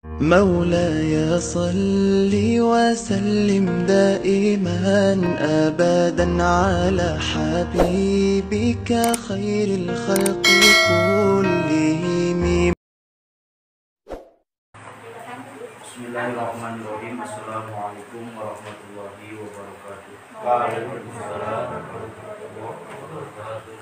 مولاي صل وسلم دائما أبدا على حبيبك خير الخلق كلهم. Bismillahirrahmanirrahim. Assalamualaikum warahmatullahi wabarakatuh. Waalaikumsalam warahmatullahi wabarakatuh.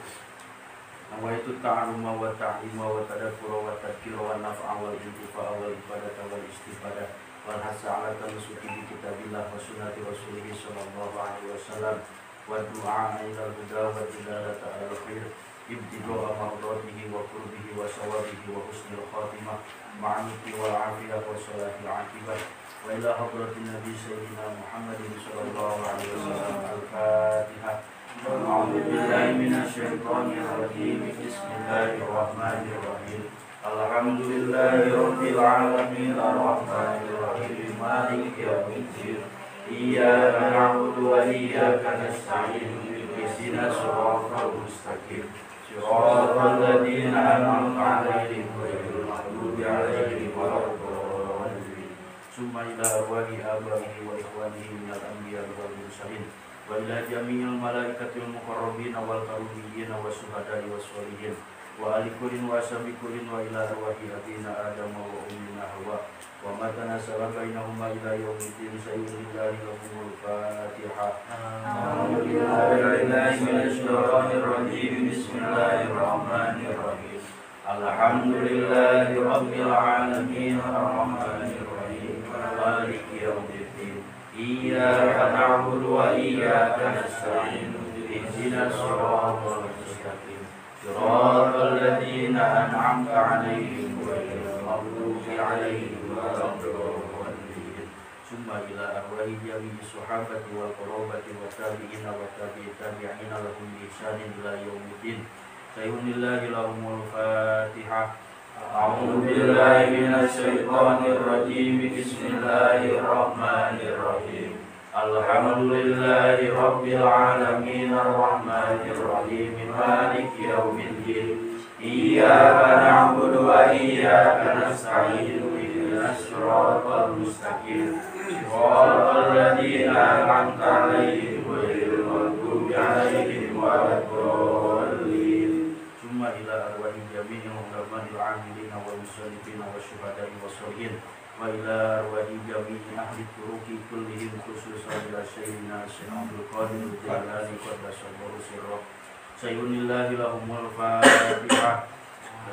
Nawaitu ta'alluma wa ta'lima wa tadabbura wa tadhkira wa naf'a wal intifa'a wal ifadata wal istifadah wal hasa ala tamsuki bi kitabillah wa sunnati rasulih sallallahu alaihi wasallam wa du'a ila huda wa dilalata ala khair ibtida'a mardatihi wa qurbihi wa sawabihi wa husnil khatimah ma'aniki wal afiyah wa salahil akibah wa ila hadratin nabi sayyidina Muhammadin sallallahu alaihi wasallam. Al-Fatihah. A'udzu billahi minasyaitonir rajim. Bismillahirrahmanirrahim. Alhamdulillahi rabbil alamin arrahmanir rahim maliki yaumiddin. Iyyaka na'budu wa iyyaka nasta'in. Ihdinas siratal mustaqim. Siratal ladzina an'amta 'alaihim ghairil maghdubi 'alaihim waladdallin. Summa ila arwahi abaihi wa ikhwanihi minal anbiya'i wal mursalin wa ila jami'il malaikatil muqarrabin wal karumiyyin was suhada'i was sholihin wa ali kullin wa ashabi kullin wa ila arwahi abina adam wa ummina hawa wa ma tanasaba bainahuma ila yaumiddin. Sayyidina lahumul fatihah. A'udzu billahi minasyaitonir rajim. Bismillahirrahmanirrahim. Alhamdulillahi rabbil alamin arrahmanir rahim maliki yaumiddin. Iyyaka na'budu wa iyyaka nasta'in. Ihdinas siratal mustaqim. Siratal ladzina an'amta 'alaihim ghairil maghdubi 'alaihim waladdallin. Summa ila arwahi jami'i sahabati wal qarabati wat tabi'ina wat tabi'it tabi'ina lahum bi ihsanin ila yaumiddin. Sayyidina lahumul Fatihah. A'udzu billahi minasyaitonir rajim. Bismillahirrahmanirrahim. Alhamdulillahi rabbil alamin arrahmanir rahim maliki yaumiddin. Iyyaka na'budu wa iyyaka nasta'in. Ihdinas siratal mustaqim. Siratal ladzina an'amta 'alaihim ghairil maghdubi 'alaihim waladdallin. Summa ila arwahi jami'il ulama'il 'amilina wal musannifina wasyuhada'i wassalihin wa ila arwahi jami'i ahli turuqi kullihim khususan ila sayyidina Syekh Abdul Qadir Jailani qaddasallahu sirrah. Sayyidina lahumul Fatihah.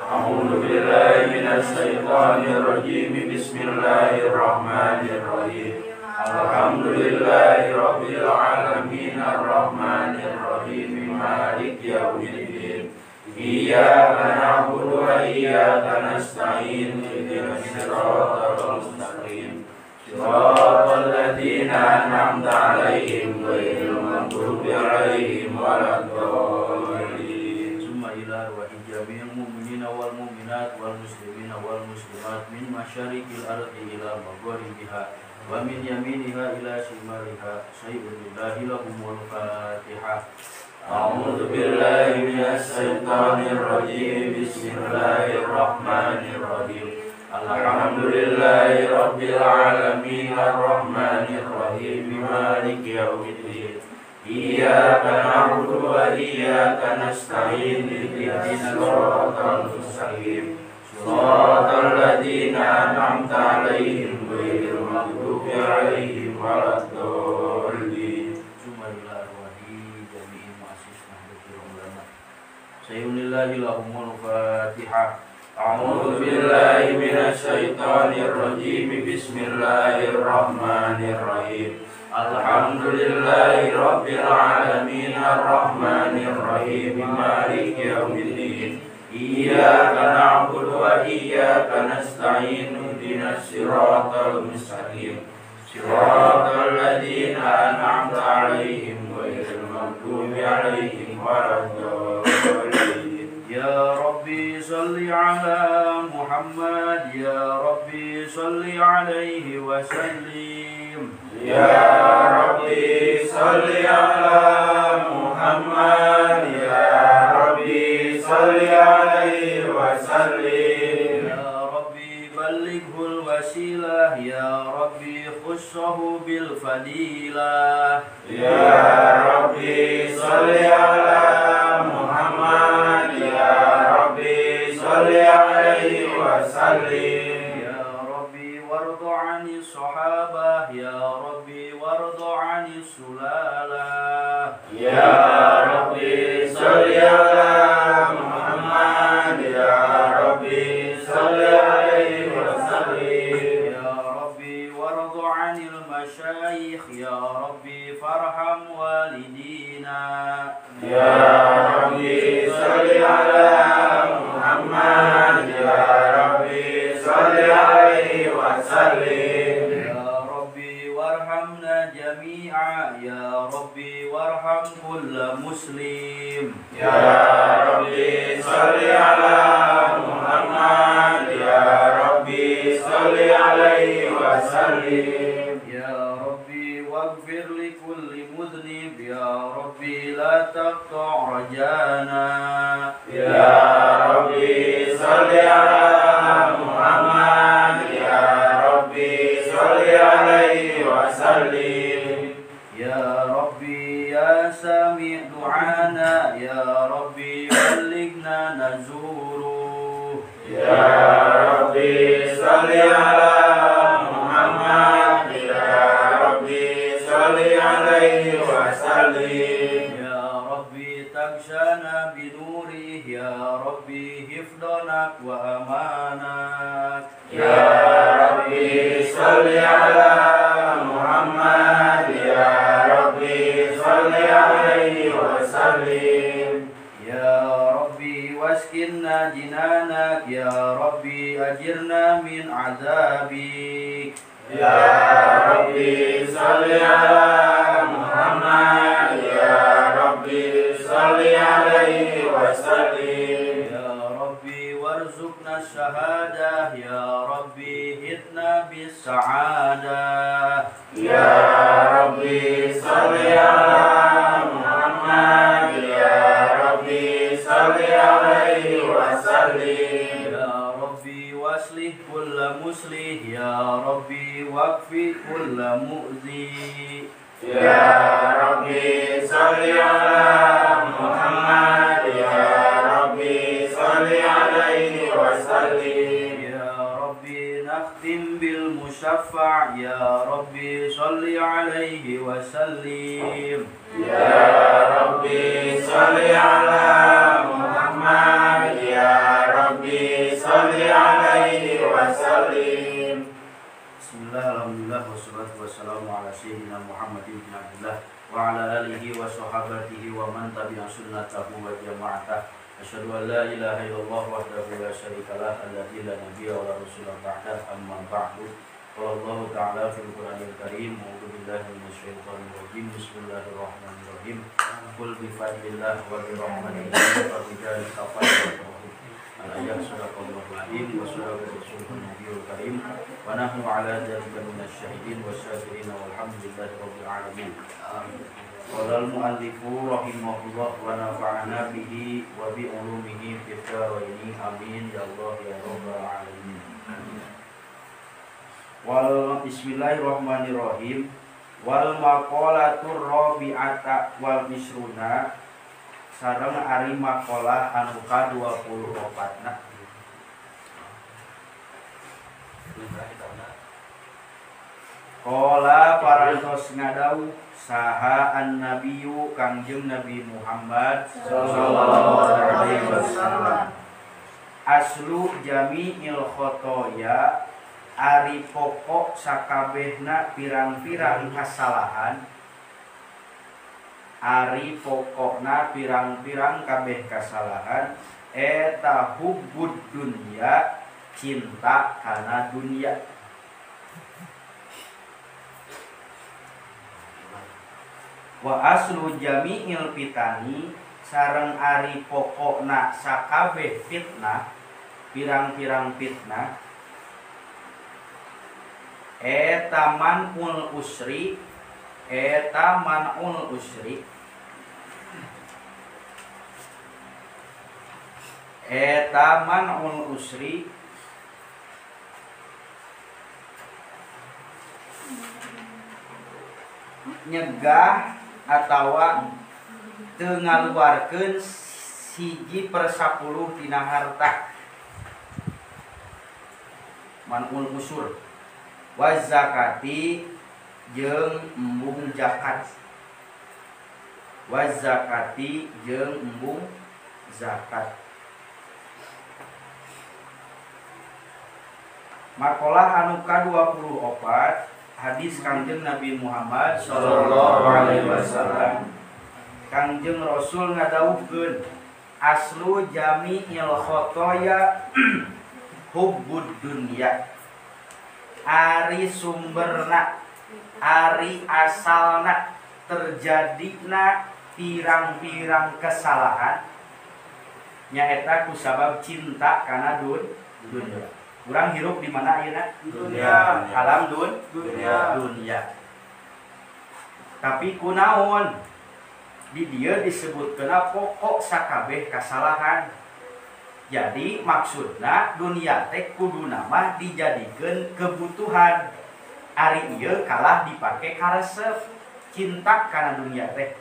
A'udzu billahi minasyaitonir rajim. Bismillahirrahmanirrahim. Alhamdulillahi rabbil alamin arrahmanir rahim maliki yaumiddin. Iyyaka na'budu wa iyyaka nasta'in. Ihdinas siratal mustaqim. Siratal ladzina an'amta 'alaihim ghairil maghdubi 'alaihim waladdallin. Summa ila arwahi jami'il mu'minina wal mu'minat wal muslimina wal muslimat min masyariqil ardi ila magharibiha wa min yaminiha ila shimaliha. Sayyidina lahumul Fatihah. A'udzu billahi minasyaitonir rajim. Bismillahirrahmanirrahim. Alhamdulillahi rabbil alamin arrahmanir rahim maliki yaumiddin. Iyyaka na'budu wa iyyaka nasta'in. Ihdinas siratal mustaqim. Siratal ladzina an'amta 'alaihim ghairil maghdubi 'alaihim waladdallin. Summa ila arwahi jami'i mu'assis Nahdlatul Ulama. Sayyidina lahumul Fatihah. A'udzu billahi minasyaitonir rajim. Bismillahirrahmanirrahim. Alhamdulillahi rabbil alamin arrahmanir rahim maliki yaumiddin. Iyyaka na'budu wa iyyaka nasta'in. Ihdinas siratal mustaqim. Siratal ladzina an'amta 'alaihim ghairil maghdubi 'alaihim waladdallin. Ya Rabbi salli ala Muhammad. Ya Rabbi salli alaihi wa sallim. Ya Rabbi salli ala Muhammad. Ya Rabbi salli alaihi wa sallim. Ya Rabbi ballighul wasilah. Ya Rabbi khussahu bil fadilah. Ya Rabbi sholli ala Muhammad. Ya Rabbi sholli alaihi wa sallim. Ya Rabbi warda 'ani sahabah. Ya Rabbi warda 'ani sulalah. Ya Rabbi sholli ala Muhammad. Ya Rabbi sholli alaihi wa sallim. Ya Rabbi warda 'anil masyayikh. Ya Rabbi farham walidina. Ya Rabbi sholli ala Muhammad. Ya Rabbi sholli alaihi wa sallim. Ya Rabbi warhamna jami'a. Ya Rabbi warham kulla muslim. Ya Rabbi sholli ala Muhammad. Ya Rabbi sholli alaihi wa sallim. Ya Rabbi waghfir li kulli mudhnib. Ya Rabbi la taqta' rajana. Ya Rabbi sholli ala Muhammad. Ya Rabbi sholli alaihi wa sallim. Ya Rabbi ya sami' du'ana. Ya Rabbi ballighna nazuru. Ya Rabbi sholli ala Muhammad. Ya Rabbi sholli alaihi wa sallim. Ya Rabbi tagshana binurih. Ya Rabbi hifdanak wa amanak. Ya Rabbi sholli ala Muhammad. Ya Rabbi sholli alaihi wa sallim. Ya Rabbi waskinna jinanak. Ya Rabbi ajirna min azabik. Ya Rabbi sholli ala Muhammad. Ya Rabbi sholli alaihi wa sallim. Ya Rabbi warzuqna syahadah. Ya Rabbi hitna bis sa'adah. Ya Rabbi sholli ala Muhammad. Ya Rabbi sholli alaihi wa sallim. Ya Rabbi waslih kulla muslih. Ya Rabbi waqfi kulla mu'zi. Ya Rabbi sholli ala Muhammad. Ya Rabbi sholli alaihi wa sallim. Ya Rabbi nakhtim bil musyaffa'. Ya Rabbi sholli alaihi wa sallim. Ya Rabbi sholli ala Muhammad. Ya Rabbi sholli alaihi wa sallim. Bismillah, alhamdulillah, wassalatu wassalamu ala sayyidina Muhammad ibn Abdullah wa ala alihi wa sahabatihi wa man tabi'a sunnatahu wa jama'atah. Asyhadu an la ilaha illallah wahdahu la syarikalah alladzi la nabiyya wa la rasula ba'dah, amma ba'du. Qala Allahu ta'ala fil Qur'anil Karim, a'udzu billahi minasyaitonir rajim, bismillahirrahmanirrahim. Qul bi fadlillah wa bi rahmatihi fa bidzalika falyafrahu. Al-ayat sadaqallahul azim wa sadaqa rasulun nabiyul karim wa nahnu ala dzalika minasy syahidin wasyakirin walhamdulillahi rabbil alamin. Qala al-muallifu rahimahullah wa nafa'ana bihi wa bi ulumihi fid dharaini. Amin ya Allah ya rabbal alamin. Wal bismillahirrahmanirrahim. Wal maqalatur rabi'ata wal isruna sareng ari maqalah anu ka-24 na. Qala parantos ngadawuh saha an-nabiyyu Kangjeng Nabi Muhammad sallallahu alaihi wasallam. Aslu jami'il khotoya ari pokok sakabehna pirang-pirang kasalahan. Ari pokokna pirang-pirang kabeh kasalahan eta hubbud dunya, cinta kana dunia. Wa aslu jami'il fitani sareng ari pokokna sakabeh fitnah, pirang-pirang fitnah eta man'ul usri, eta man'ul usri, eta man'ul usri Nyegah atawa teu ngaluarkeun 1/10 tina harta. Manul usur wa zakati jeung embung zakat. Wa zakati jeung embung zakat. Makalah anu ka-24 hadis Kangjeng Nabi Muhammad sallallahu alaihi wasallam. Kangjeng Rasul ngadawuhkeun aslu jami'il khotoya hubbud dunya. Ari sumberna, ari asalna terjadina pirang-pirang kesalahan nyaeta kusabab cinta kana dunya. Urang hirup di mana ayeuna? Dunia. Alam dunia. Dunia. Tapi kunaon? Di dieu disebutkeun pokok sakabeh kasalahan. Jadi maksudna dunia teh kuduna mah dijadikeun kebutuhan. Ari ieu kalah dipake karesep cinta kana dunia teh.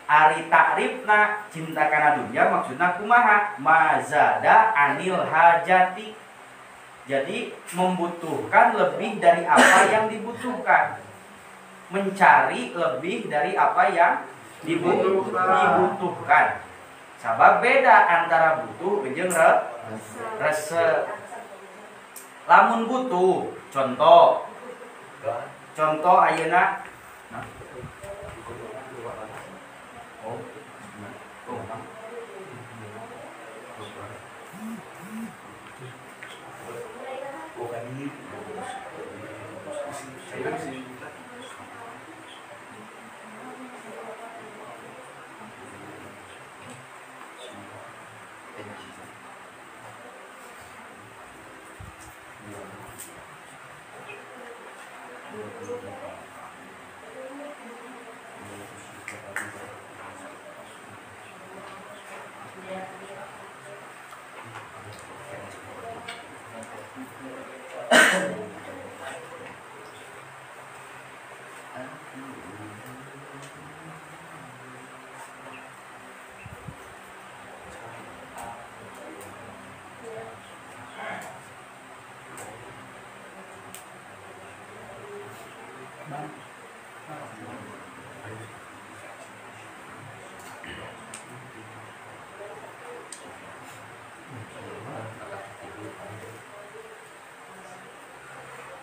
Ari takrifna cinta kana dunia maksudna kumaha? Mazada anil hajati. Jadi membutuhkan lebih dari apa yang dibutuhkan. Mencari lebih dari apa yang dibutuhkan. Sabab beda antara butuh jeung resep. Lamun butuh, contoh ayeuna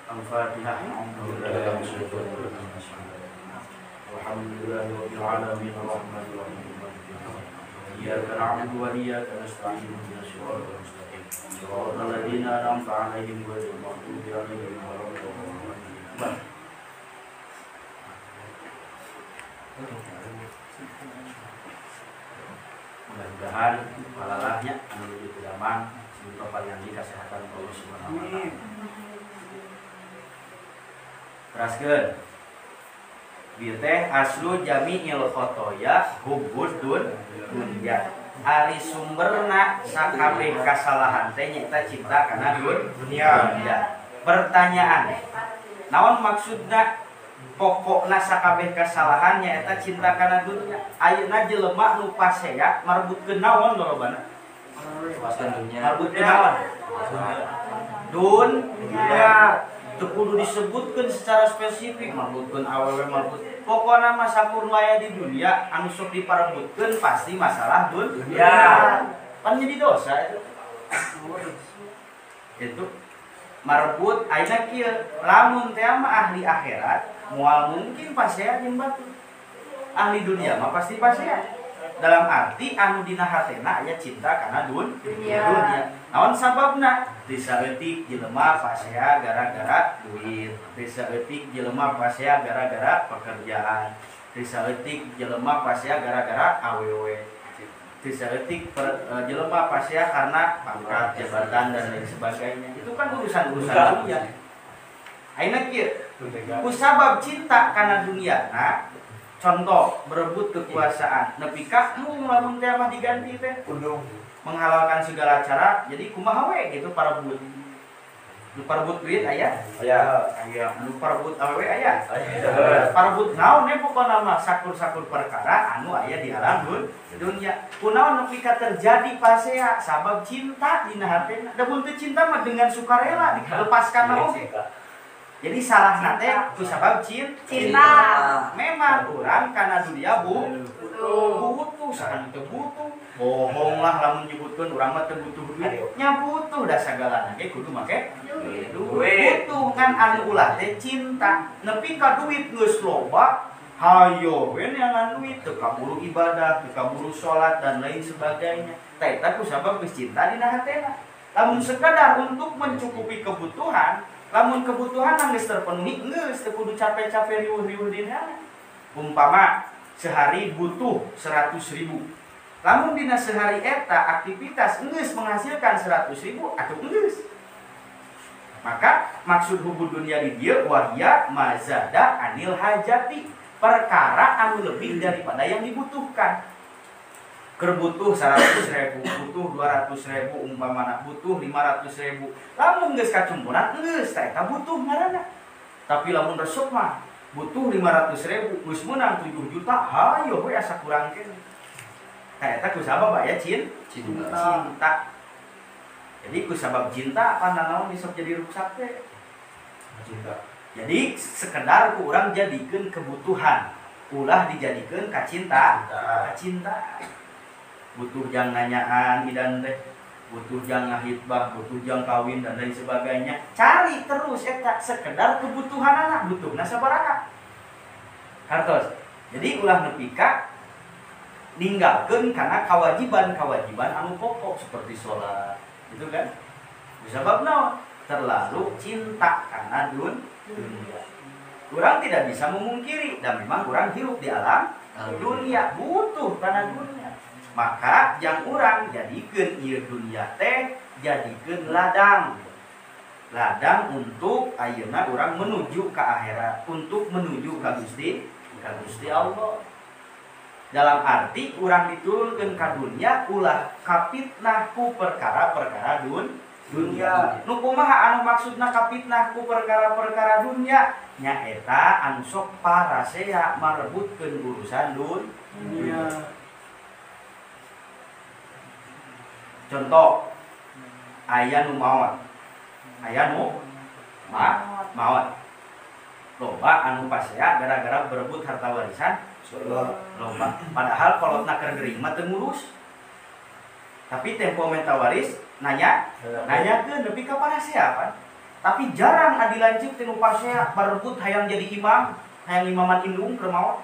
Al-Fatihah. Alhamdulillahirabbil alamin arrahmanir rahim. Iyyaka na'budu wa iyyaka nasta'in ihdinas siratal mustaqim. Siratal ladzina an'amta 'alaihim ghairil maghdubi 'alaihim waladdallin. Mudah-mudahan palalahnya anu nuju teu damang sing papayangi kasehatan Allah Subhanahu wa taala. Teraskeun. Bieu teh aslu jami'il khotoya hubbud dunya. Ari sumberna sakabeh kasalahan teh nyaeta cinta kana dunia. Pertanyaan, naon maksudna pokokna sakabeh kasalahan nyaeta cinta kana dunia? Ayeuna jelema nu pasea marebutkeun naon lolobana? Marebutkeun naon? Dunia. Teu kudu disebutkeun secara spesifik marebutkeun awewe marebut. Pokokna mah sakur nu aya di dunia anu sok diparebutkeun pasti masalah dunia. Pan jadi dosa itu. Itu marebut ayeuna kieu lamun teh mah ahli akhirat moal mungkin pasea jeung batur. Ahli dunia mah pasti pasea. Dalam arti anu dina hatena aya cinta kana dunia. Naon sababna? Teu saeutik jelema pasea gara-gara duit, teu saeutik jelema pasea gara-gara pekerjaan, teu saeutik jelema pasea gara-gara awewe, teu saeutik jelema pasea karena pangkat, jabatan dan lain sebagainya. Itu kan urusan-urusan dunia. Ayeuna kieu, kusabab cinta kana dunia nah, contoh berebut kekuasaan nepi ka lamun teh mah diganti teh menghalalkan segala cara jadi kumaha we gitu parebut. Nu parebut duit aya? Aya. Aya. Nu parebut awewe aya? Aya. Parebut naon we pokona mah sakur-sakur perkara anu aya di alam dunia. Kunaon nepi ka terjadi pasea sabab cinta dina hatena. Da mun teu cinta mah dengan sukarela dilepaskan mah oge. Jadi salahna teh ku sabab cinta. Memang urang kana dunia butuh sakan teu butuh. Bohong lah lamun nyebutkeun urang mah teu butuh duit. Nya butuh da sagalana ge kudu make duit. Butuh kan anu ulah teh cinta. Nepi ka duit geus loba, hayo we neangan duit teu kaburu ibadah, teu kaburu salat dan lain sebagainya. Tah eta ku sabab geus cinta dina hatena. Lamun sekadar untuk mencukupi kebutuhan, lamun kebutuhan geus terpenuhi geus teu kudu capek-capek riweuh-riweuh dina. Umpama sehari butuh 100.000. Lamun dina sehari eta aktivitas geus menghasilkan 100.000 atau geus. Maka maksud hubud dunia di dieu wahya mazada anil hajati, perkara anu lebih daripada yang dibutuhkan. Keur butuh 100.000, butuh 200.000 umpamana, butuh 500.000. Lamun geus kacumpuran geus tah eta butuh ngaranna. Tapi lamun resep mah butuh 500.000 geus meunang 7 juta, hayo we asa kurang keneh. Tah eta ku sabab aya cinta. Jadi ku sabab cinta pan naon bisa jadi rusak teh. Cinta. Jadi sekedar ku urang jadikeun kebutuhan, ulah dijadikeun ka cinta, ka cinta. Butuh jang nanyaan idan teh, butuh jang ngahitbah, butuh jang kawin dan lain sebagainya. Cari terus eta sekedar kebutuhan anak, butuhna sabaraha. Hartos. Jadi ulah nepi ka ninggalkeun kana kewajiban-kewajiban anu pokok seperti sholat, gitu kan? Sebab naon? Terlalu cinta karena dunia. Kurang tidak bisa memungkiri dan memang kurang hirup di alam dunia, butuh karena dunia. Maka yang urang jadikeun ieu dunia teh jadikeun ladang. Ladang untuk ayeuna urang menuju ke akhirat, untuk menuju ka Gusti, ka Gusti Allah. Dalam arti urang diturunkeun ka dunia ulah kapitnah ku perkara-perkara dunia. Nu kumaha anu maksudna kapitnah ku perkara-perkara dunia? Nyaeta anu sok parasea marebutkeun urusan dunia. Contoh, aya nu maot. Aya nu maot. Loba anu pasea gara-gara berebut harta warisan. Loba. Padahal kolotna keur gering mah teu ngurus. Tapi tempo menta waris nanya, nanyakeun nepi ka parasea pan. Tapi jarang adi lanceuk teh nu pasea berebut hayang jadi imam, hayang imaman indung keur maot.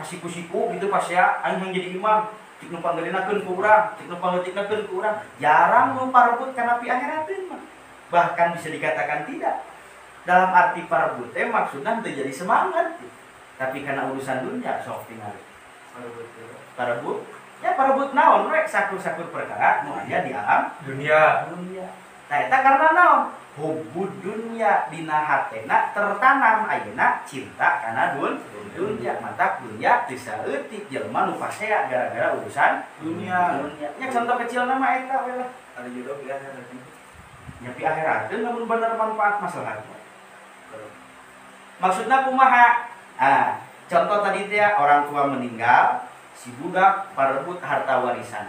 Kasiku-siku gitu pasea aing hayang jadi imam. Cik nu panggelinakeun ku urang, cik nu pangleutiknakeun ku urang. Jarang nu parebut kana pi akhirateun mah. Bahkan bisa dikatakan tidak. Dalam arti parebut teh maksudna teu jadi semangat. Tapi karena urusan dunia sok tingali. Parebut. Ya parebut naon rek sakur-sakur perkara nu aya di alam dunia. Dunia. Nah eta karena naon? Hubud dunia dina hatena tertanam ayeuna cinta kana dunia. Matak dunia teu saeutik jelema nu pasea gara-gara urusan dunia. Nya contoh kecil nama eta we lah. Ada jodoh pi akhirat. Nya pi akhirateun lamun bener manfaat masalah. Maksudna kumaha? Ah, contoh tadi teh orang tua meninggal, si budak parebut harta warisan.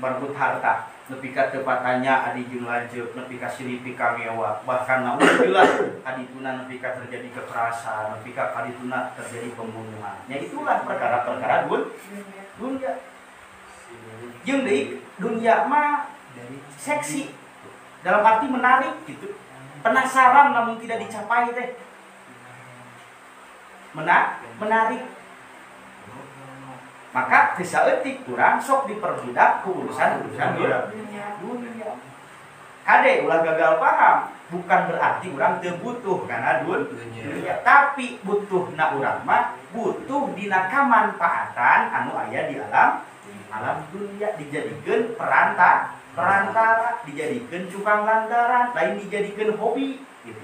Merebut harta. Nepi ka teu patanya adi jeung lanceuk, nepi ka silih pikamewa, bahkan naudzubillah kadituna nepi ka terjadi kekerasan, nepi ka kadituna terjadi pembunuhan. Ya itulah perkara-perkara dunia. Jeung deui dunia mah seksi. Dalam arti menarik gitu. Penasaran namun tidak dicapai teh. Menarik. Maka teu saeutik urang sok diperbudak ku urusan-urusan dunia. Kade ulah gagal paham, bukan berarti urang teu butuh kana dunia, tapi butuhna urang mah butuh dina kamanfaatan anu aya di alam dunia, dijadikeun perantara, dijadikeun cukang lantaran, lain dijadikeun hobi gitu.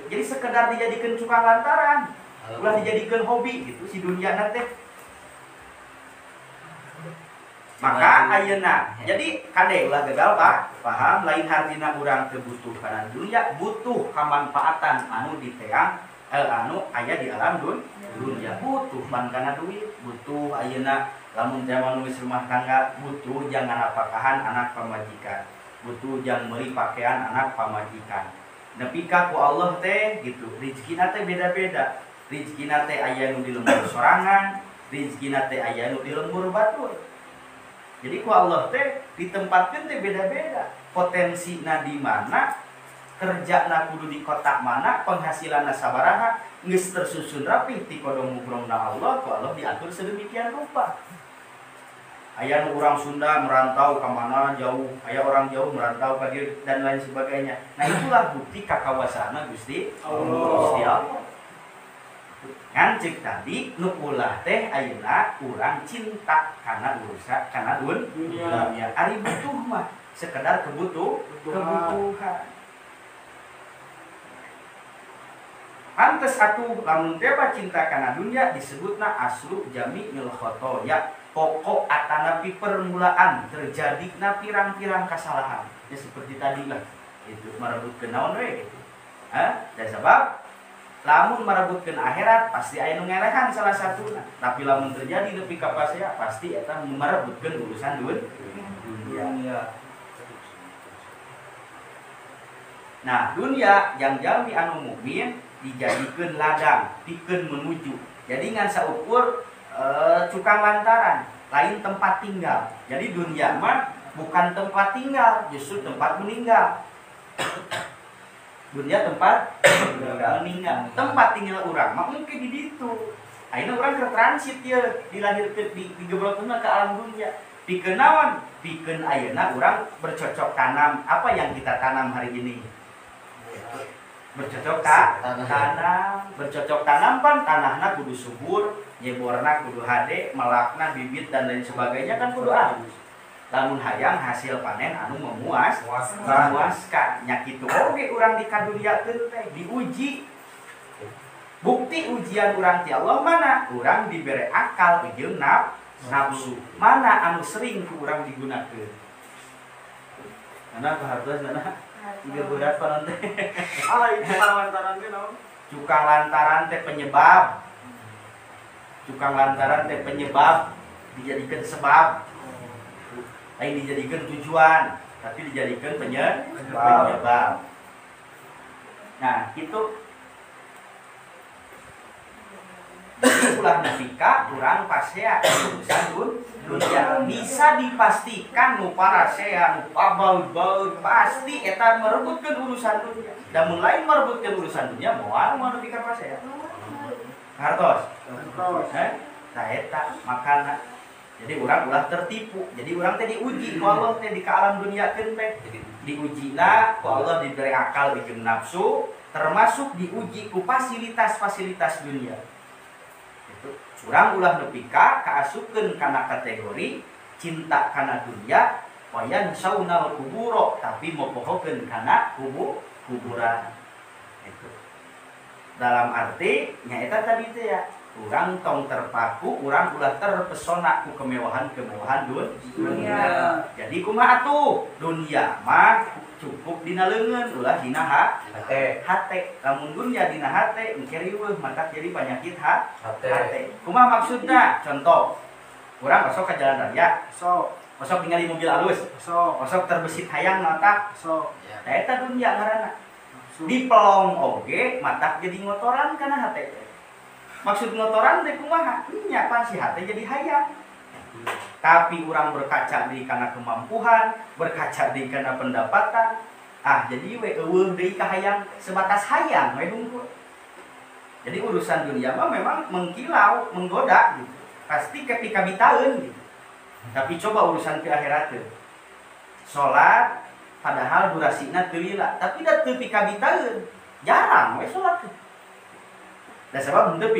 Jadi sekedar dijadikeun cukang lantaran, ulah dijadikeun hobi gitu si dunia teh. Maka ayeuna jadi kade ulah gagal Pak, paham lain hartina urang teu butuh kana dunya, butuh kamanfaatan anu diteang anu aya di alam dunya, butuh pan kana duit, butuh ayeuna lamun zaman nulis rumah tangga butuh jangan apakahan anak pamajikan, butuh jang meuli pakaian anak pamajikan. Nepi ka ku Allah teh gitu, rezekina teh beda-beda. Rezekina teh aya nu di lembur sorangan, rezekina teh aya nu di lembur batur. Jadi ku Allah teh ditempatkeun teh beda-beda. Potensina di mana, kerjana kudu di kota mana, penghasilanna sabaraha, geus tersusun rapi ti kodong mubrongna Allah, ku Allah diatur sedemikian rupa. Aya nu urang Sunda merantau ka mana jauh, aya orang jauh merantau ka dieu dan lain sebagainya. Nah itulah bukti kakawasana Gusti Allah. Gusti Allah. Ngan ceuk tadi nu ulah teh ayeuna urang cinta kana urusan kana dunia. Ari butuh mah sekedar kebutuhan. Pantes atuh lamun teh cinta kana dunia disebutna aslu jami'il khotoya, pokok atanapi permulaan terjadina pirang-pirang kesalahan. Ya seperti tadi lah itu merebutkeun naon we gitu. Hah? Dan sebab lamun merebutkeun akhirat pasti aya nu ngelehan salah satuna. Tapi lamun terjadi nepi ka pasea pasti eta merebutkeun urusan dunia. Nah, dunia yang jalmi anu mukmin dijadikeun ladang, pikeun menuju. Jadi ngan saukur cukang lantaran, lain tempat tinggal. Jadi dunia mah bukan tempat tinggal, justru tempat meninggal. Dunia tempat meninggal. Tempat tinggal urang mah mungkin di ditu. Ayeuna urang keur transit ieu, dilahirkeun digeblokkeun ke alam dunia. Pikeun naon? Pikeun ayeuna urang bercocok tanam apa yang kita tanam hari ini. Bercocok tanam, bercocok tanam pan tanahna kudu subur, nyeborna kudu hade, melakna bibit dan lain sebagainya kan kudu alus. Lamun hayang hasil panen anu memuaskan. Nya kitu oge urang dikaduniakeun teh diuji. Bukti ujian urang ti Allah mana? Urang dibere akal jeung nafsu. Mana anu sering ku urang digunakeun? Mana kahartos mana? Tiga berat panon teh. Ah, itu lantaran teh naon? Cukang lantaran teh penyebab. Cukang lantaran teh penyebab dijadikan sebab. Lain dijadikan tujuan, tapi dijadikan penyebab. Nah, itu ulah nafika urang pasea urusan dunia. Bisa dipastikan nu parasea nu pabaud-baud pasti eta merebutkeun urusan dunia. Da mun lain merebutkeun urusan dunia moal moal nepi ka pasea. Hartos. Heh, tah eta makana. Jadi urang ulah tertipu. Jadi urang teh diuji ku Allah teh di ka alam dunia keun teh. Diujina ku Allah diberi akal jeung nafsu, termasuk diuji ku fasilitas-fasilitas dunia. Urang ulah nepi ka kaasupkeun kana kategori cinta kana dunia, wayan saunal kuburo, tapi mopohokeun kana kuburan. Itu. Dalam arti nyaeta tadi teh ya, urang tong terpaku, urang ulah terpesona ku kemewahan-kemewahan dunia. Jadi kumaha atuh? Dunia mah cukup dina leungeun, ulah dina hate. Hate. Lamun dunia dina hate, engke riweuh matak jadi penyakit hate. Kumaha maksudna? Contoh, urang osok ka jalan raya, sok. Osok ningali mobil alus, sok. Osok terbesit hayang mata, sok. Tah eta dunia ngaranna. Dipelong oge matak jadi ngotoran kana hate. Maksud ngotoran teh kumaha? Nya pan si hate jadi hayang. Tapi urang berkaca di kana kemampuan, berkaca di kana pendapatan. Ah, jadi we eueuh deui ka hayang, sebatas hayang we hungkul. Jadi urusan dunia mah memang mengkilau, menggoda gitu. Pasti ketika bitaeun gitu. Tapi coba urusan ke akhirat teh. Salat padahal durasina teu lila, tapi da teu pikabitaeun. Jarang we salat teh. Da sabab henteu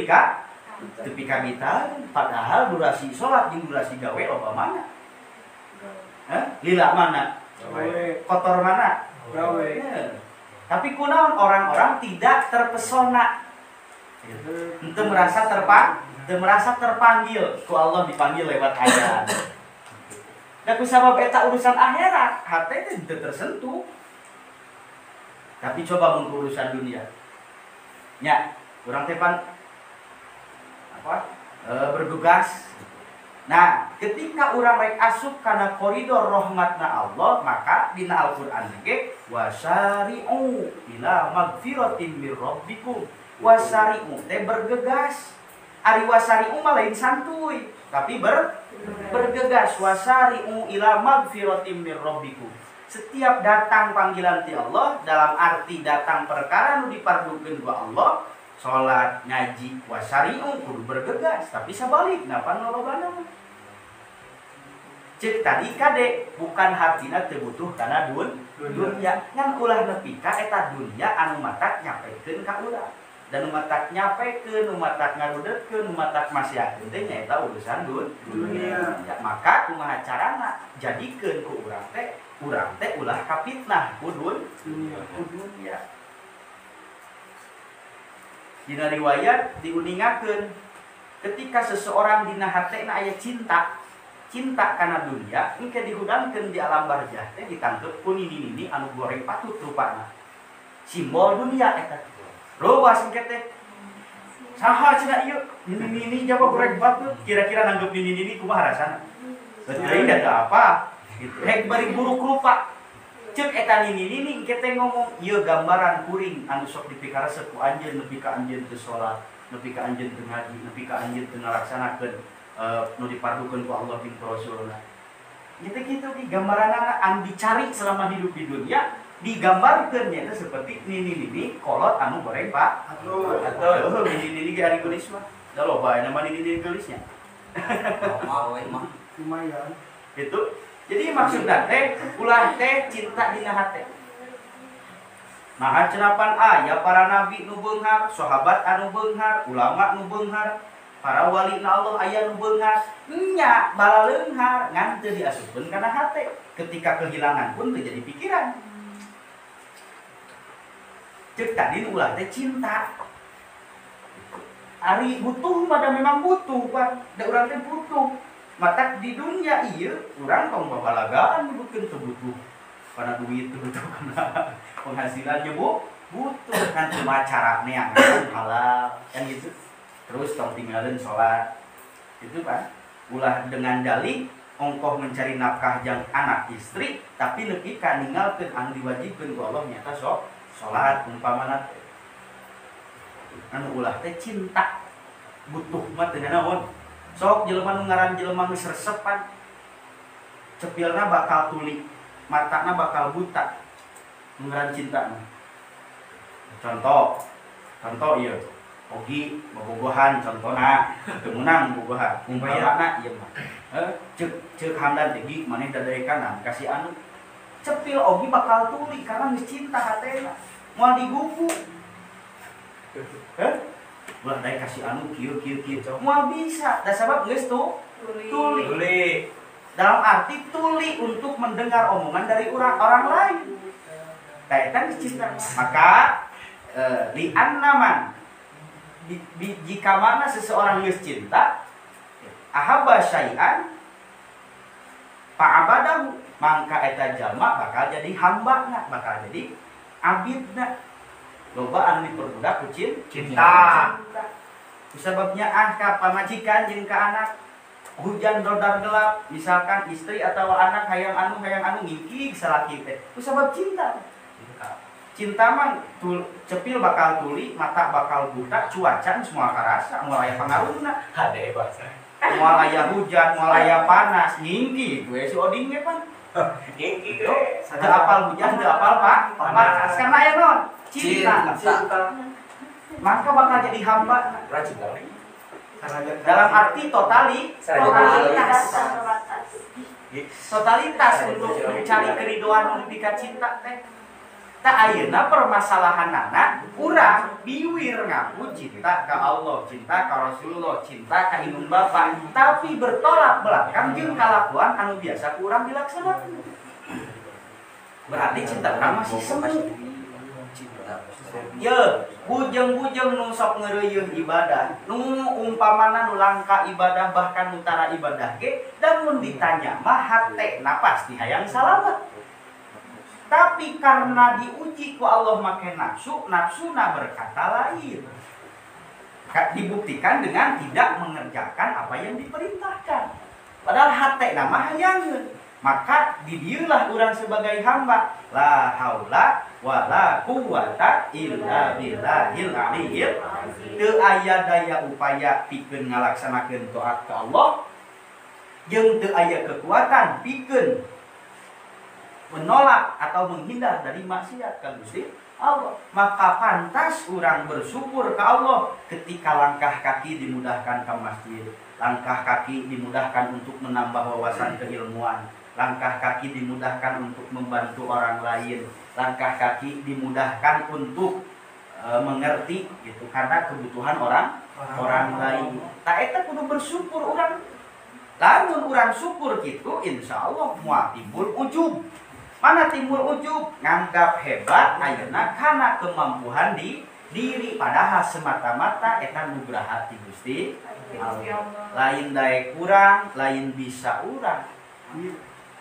pikabitaeun, padahal durasi salat jeung durasi gawe loba mana? Hah? Lila mana? Gawe. Kotor mana? Gawe. Tapi kunaon orang-orang tidak terpesona. Henteu merasa terpanggil ku Allah dipanggil lewat azan. Da kusabab eta urusan akhirat, hate teh teu tersentuh. Tapi coba mun urusan dunia. Nya, urang teh pan apa? Bergegas. Nah, ketika urang rek asup kana koridor rahmatna Allah, maka dina Al-Qur'an ge wasari'u ila magfiratin mir rabbikum. Wasari'u teh bergegas. Ari wasari'u mah lain santuy, tapi bergegas. Wasari'u ila magfiratin mir rabbikum. Setiap datang panggilan ti Allah, dalam arti datang perkara nu dipardukeun ku Allah, salat, ngaji, wasari'u kudu bergegas, tapi sabalikna pan lolobana mah. Cek tadi kade bukan hatina teu butuh kana dunya, ngan ulah nepi ka eta dunya anu matak nyapekeun ka urang. Dan nu matak nyapekeun, nu matak ngarudetkeun, nu matak masiakeun teh nyaeta urusan dunia. Ya, maka kumaha carana jadikeun ku urang teh ulah kapitnah ku dunia. Dina riwayat diuningakeun ketika seseorang dina hatena aya cinta, cinta kana dunia engke dihudangkeun di alam barzah teh ditangkep ku nini-nini anu goreng patut rupana. Simbol dunia eta. Rowas engke teh. Saha cenah ieu nini-nini jaba goreng patut, kira-kira nanggep nini-nini kumaha rasana? Teuing da apa? Gitu. Rek bari buruk rupa. Ceuk eta nini-nini engke teh ngomong, ieu gambaran kuring anu sok dipikaresep ku anjeun nepi ka anjeun teu salat, nepi ka anjeun teu ngaji, nepi ka anjeun teu ngalaksanakeun nu dipardukeun ku Allah jeung Rasulna. Gitu kitu ki gambaranana anu dicari selama hidup di dunia digambarkeun nya teh seperti nini-nini kolot anu goreng pak. Atuh nini-nini ge ari geulis mah. Da loba aya mah nini-nini geulisnya. Loba we mah. Lumayan. Gitu. Jadi maksudna teh ulah teh cinta dina hate. Maha cenapan aya para nabi nu beunghar, sahabat anu beunghar, ulama nu beunghar, para wali na Allah aya nu beunghar, nya balaleunghar ngan teu diasupkeun kana hate. Ketika kehilangan pun teu jadi pikiran. Ceuk tadi nu ulah teh cinta. Ari butuh mah da memang butuh, Pak. Da urang teh butuh. Matak di dunia ieu urang tong babalagaan nyebutkeun teu butuh kana duit, teu butuh kana penghasilan nya butuh kan cuma cara neangan halal kan gitu. Terus tong tinggalin sholat itu kan ulah dengan dalih ongkoh mencari nafkah jang anak istri tapi nepi ka ninggalkeun anu diwajibkeun ku Allah nyata sok sholat umpamana anu ulah teh cinta butuh mah teu naon. Sok jelema nu ngaran jelema geus resepan cepilna bakal tuli, matana bakal buta nu ngaran cinta mah. Contoh, contoh ieu Ogi bobogohan contona teu meunang bobogohan umpamana ieu mah. Ceuk Hamdan teh gi maneh dadaekan kasih anu cepil Ogi bakal tuli karena geus cinta hatena moal digugu. Heh? Ulah daek kasih anu kieu kieu kieu moal bisa da sabab geus tuh tuli. Dalam arti tuli untuk mendengar omongan dari orang lain. Tah eta geus cinta. Maka li annaman jika mana seseorang geus cinta ahabba syai'an fa'abadahu mangka eta jalma bakal jadi hambana, bakal jadi abidna. Loba anu diperbudak ku cinta. Sebabnya ka pamajikan jeung ka anak hujan rodar gelap, misalkan istri atau anak hayang anu ngingkig salaki teh. Ku sabab cinta. Cinta mah cepil bakal tuli, mata bakal buta, cuaca semua karasa, moal aya pangaruhna. Hade bahasa. Moal aya hujan, moal aya panas, ngingkig we si Oding ge pan. Ngingkig we. Teu apal hujan, teu apal pak, panas karena aya naon? Cinta. Maka bakal jadi hamba. Dalam arti totalitas. Totalitas untuk mencari keridoan untuk cinta teh. Tak ayeuna permasalahanana urang biwir ngaku cinta ka Allah, cinta ka Rasulullah, cinta ka indung bapa, tapi bertolak belakang jeung kalakuan anu biasa ku urang dilaksanakeun. Berarti cinta urang masih semu. Ye, Bujeng-bujeng nu sok ngeureuyeuh ibadah, nu umpamana nu langka ibadah bahkan nu tara ibadah ge, da mun ditanya mah hatena pasti hayang salamet. Tapi karena diuji ku Allah make nafsu, nafsuna berkata lain. Dibuktikan dengan tidak mengerjakan apa yang diperintahkan. Padahal hatena mah hayangeun. Maka didieulah urang sebagai hamba, la haula wala quwata illa billahil aliyil. Teu aya daya upaya pikeun ngalaksanakeun taat ka Allah, jeung teu aya kekuatan pikeun menolak atau menghindar dari maksiat ka Gusti Allah. Maka pantas urang bersyukur ke Allah ketika langkah kaki dimudahkan ke masjid, langkah kaki dimudahkan untuk menambah wawasan keilmuan, langkah kaki dimudahkan untuk membantu orang lain, langkah kaki dimudahkan untuk mengerti gitu karena kebutuhan orang lain. Tah eta kudu bersyukur urang. Lamun urang syukur gitu, insya Allah moal timbul ujub. Mana timbul ujub? Nganggap hebat ayeuna kana kemampuan di diri, padahal semata-mata eta nugraha ti Gusti Allah. Lain daek urang, lain bisa urang.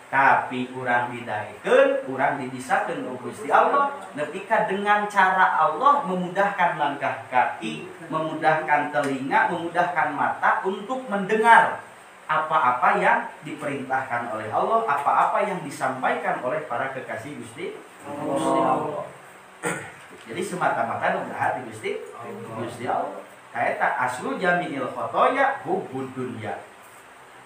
Tapi urang didaekeun, urang dibisakeun ku Gusti Allah nepi ka dengan cara Allah memudahkan langkah kaki, memudahkan telinga, memudahkan mata untuk mendengar apa-apa yang diperintahkan oleh Allah, apa-apa yang disampaikan oleh para kekasih Gusti Allah. Jadi semata-mata nugraha ti Gusti Allah. Kaeta aslu jami'il khotoya hubbud dunya.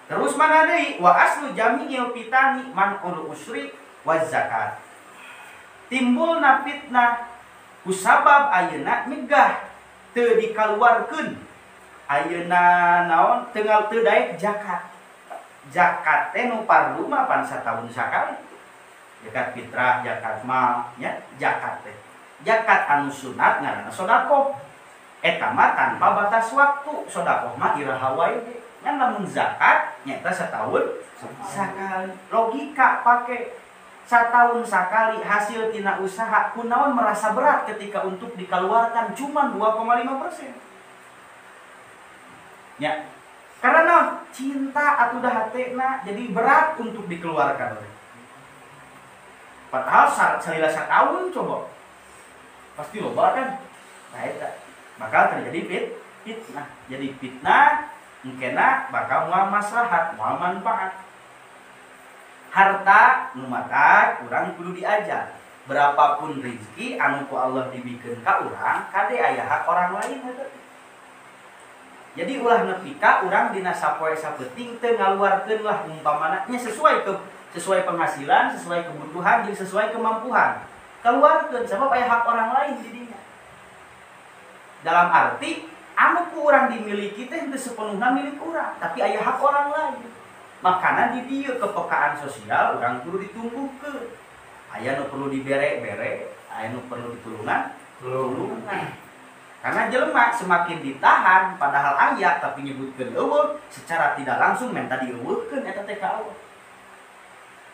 Terus mana deui? Wa aslu jami'il fitani man'ul usri waz zakat. Timbulna fitnah kusabab ayeuna nyegah teu dikaluarkeun. Ayeuna naon teu teu daek zakat. Zakat teh nu parlu mah pan sataun sakali. Zakat fitrah, zakat mal, nya zakat teh. Zakat anu sunat ngaranna sedekah. Eta mah tanpa batas waktu, sedekah mah iraha wae ge. Ngan lamun zakat nyaeta setahun sakali. Logika pake setahun sakali hasil tina usaha kunaon merasa berat ketika untuk dikeluarkan cuma 2,5%. Ya. Karena cinta atuh dah hatena jadi berat untuk dikeluarkan. Padahal salila setahun coba pasti loba kan. Nah eta bakal terjadi fitnah. Jadi fitnah mungkinna bakal moal maslahat, moal manfaat. Harta nu matak urang kudu diajar. Berapapun rezeki anu ku Allah dibikeun ka urang, kade aya hak orang lain eta. Jadi ulah nepi ka urang dina sapoe sapeuting teu ngaluarkeun lah umpamana nya sesuai penghasilan, sesuai kebutuhan, jeung sesuai kemampuan. Keluarkeun sebab aya hak orang lain di dinya. Dalam arti anu ku urang dimiliki teh henteu sepenuhna milik urang, tapi aya hak orang lain. Makana di dieu kepekaan sosial urang kudu ditumbuhkeun. Aya nu perlu dibere-bere, aya nu perlu ditulungan, tulungan. Karena jelema semakin ditahan padahal aya tapi nyebutkeun eueuh, secara tidak langsung menta dieuweuhkeun eta teh ka Allah.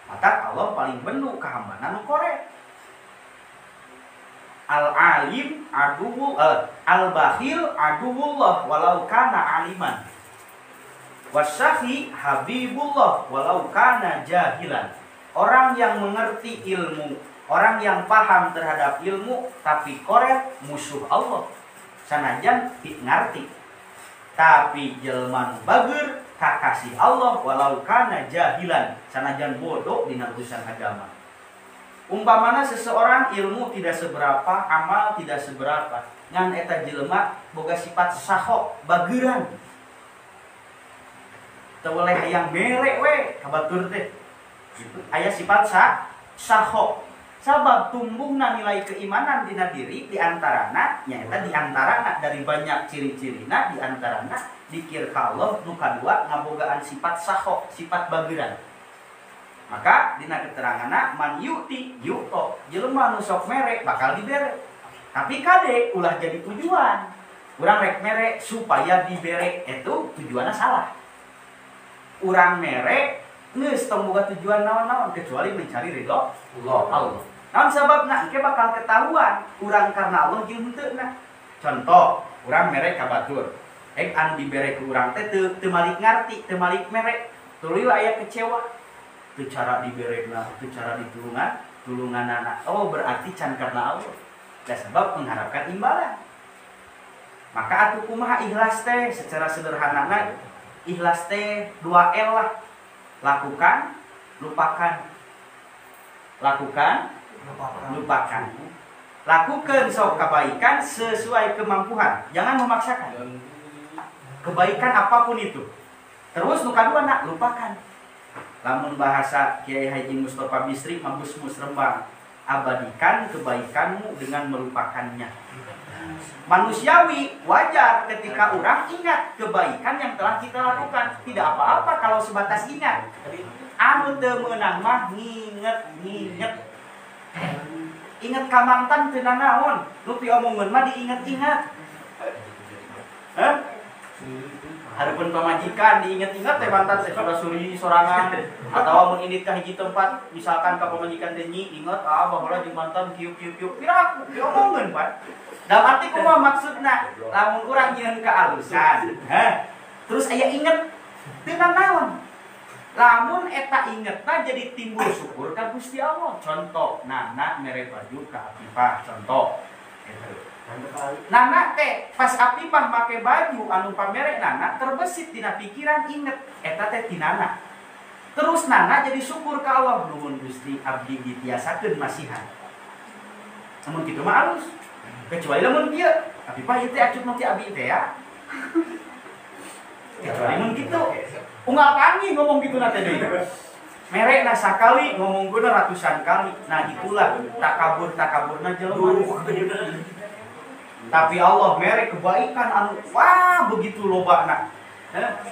Matak Allah paling bendu ka hambana nu korek. Al-alim aduwu al-bakhil aduwullah walau kana aliman. Wasyahi habibullah walau kana jahilan. Orang yang mengerti ilmu, orang yang paham terhadap ilmu tapi korek musuh Allah. Sanajan ngarti. Tapi jelema nu bager kakasih Allah walau kana jahilan, sanajan bodoh dina urusan agama. Umpamana seseorang ilmu tidak seberapa, amal tidak seberapa, ngan eta jelema boga sifat sahok, bageran. Teu boleh hayang mere we ka batur teh. Aya sifat sahok. Sabab tumbuhna nilai keimanan dina diri diantarana nyaeta diantarana dari banyak ciri-cirina diantarana dikir ka Allah nu kadua ngabogaan sifat sahok, sifat bageran. Maka dina keteranganna man yu'ti yu'to, jelema nu sok mere bakal dibere. Tapi kade ulah jadi tujuan. Urang rek mere supaya dibere itu tujuanna salah. Urang mere geus tong boga tujuan naon-naon kecuali mencari ridho Allah. Naon sababna engke bakal ketahuan urang karena Allah jeung henteu na. Contoh, urang mere ka batur. Ek anu dibere ku urang teh teu malik ngarti, teu malik mere. Tuluy aya kecewa. Teu cara diberena, teu cara ditulungan, tulunganana. Oh, berarti can karena Allah. Da sebab mengharapkan imbalan. Maka atuh kumaha ikhlas teh secara sederhanana ikhlas teh 2L lah. Lakukan, lupakan. Lakukan, lupakan. Lakukan sok kebaikan sesuai kemampuan. Jangan memaksakan. Kebaikan apapun itu. Terus nu kadua nak lupakan. Lamun bahasa Kiai Haji Mustofa Bisri mabusmus Rembang, abadikan kebaikanmu dengan melupakannya. Manusiawi wajar ketika orang ingat kebaikan yang telah kita lakukan. Tidak apa-apa kalau sebatas ingat. Anu teu meunang mah nginget-nginget. Ingat ka mantan teu nanaon, nu piomongeun mah diinget-inget. Hah? Hareupeun pamajikan diinget-inget teh mantan teh sudah suri sorangan atawa mun indit ka hiji tempat misalkan ka pamajikan teh nyi inget ah baheula jeung mantan kieu kieu kieu piraku diomongeun Pak. Dalam arti kumaha maksudna lamun urang nyieun kaalusan, heh. Terus aya inget teu nanaon. Lamun eta ingetna jadi timbul syukur ka Gusti Allah. Contoh, Nana mere baju ka Afifah, contoh. Gitu. Nana teh pas Afifah make baju anu pamere Nana terbesit dina pikiran inget eta teh ti Nana. Terus Nana jadi syukur ka Allah, nuhun Gusti abdi ditiasakeun masihan. Lamun kitu mah alus. Kecuali lamun kieu, Afifah ieu teh acut ti abi teh ya. Kecuali mun kitu. Unggal panggih ngomong gitu nate deui. Mere na sakali ngomong guna ratusan kali. Nah itulah takabur-takaburna jelema. Tapi Allah mere kebaikan anu wah begitu lobana.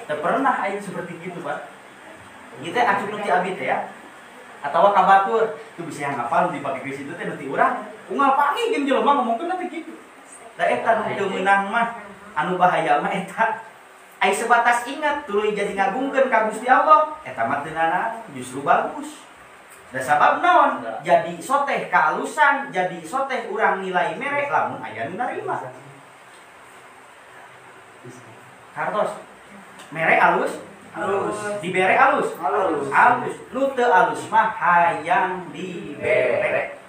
Teu pernah aya seperti gitu, Pak. Ieu teh acup nu ti abi teh ya. Atawa ka batur, teu bisa ngapal dipake ke situ teh nu ti urang. Unggal panggih jeung jelema ngomongkeun teh kitu. Da eta nu teu meunang mah anu bahaya mah eta. Ai sebatas ingat tuluy jadi ngagungkeun ka Gusti Allah eta mah teu nanaon, justru bagus. Da sabab naon? Jadi soteh kaalusan, jadi soteh urang nilai mere lamun aya nu narima. Kartos mere alus, alus, dibere alus, alus, alus. Nu teu alus mah hayang dibere.